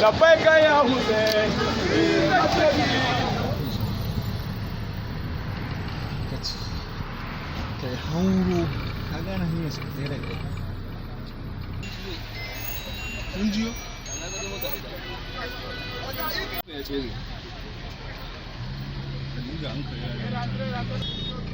Labbaika ya Hussein. Kai hauro ka gane hanyar su tsaye daga sun jiyo. Ya ce Dinga an kai yara.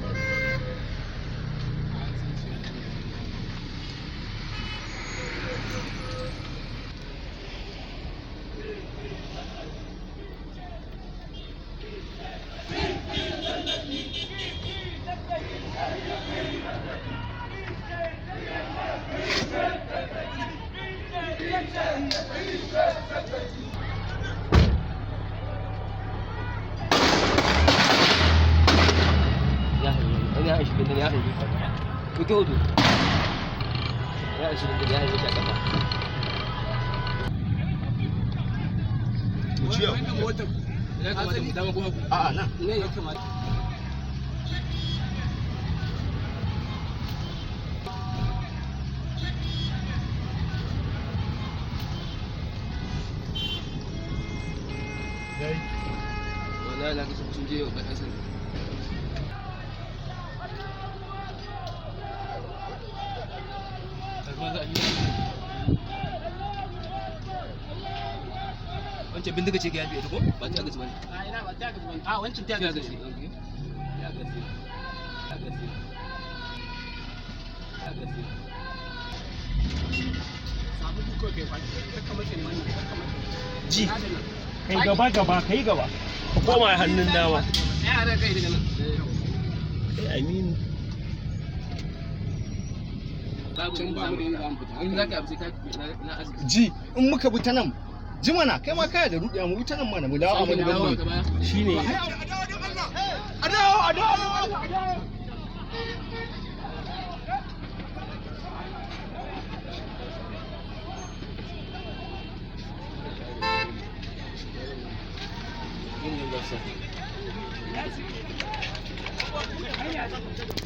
Ya hanyi wani ya shi ya hanyi kuke hudu ya shi ya hanyi ta kafa. Mu ciya. Ya kamata mu dama kuma A'a, nan. ne ya kamata. Dai. Wallahi na ga sun je wa ɗan sanda. Wancan bindiga ce ke yafi ita ko ba ta gaji ba ne? A ina ba ta gaji ba. A wancan ta ta gaji. gaji, ya gaji, ya gaji, ya gaji. Samu duko kai fa. Kakka mace ne wannan, kakka mace. Ji. Kai gaba gaba, kai gaba. Ka koma hannun dama. Ya ra kai daga nan. Kai Aminu. Babu Can babu inda zamu fita. In za ka abu sai ka na arziki. Ji, in muka bi ta nan, ji mana, kai ma kaya da ruɗiya, mu bi ta nan mana, mu dawo a mana Dawo mu. ka baya. Shine. A dawo, a dawo, a dawo. Yin gafsa.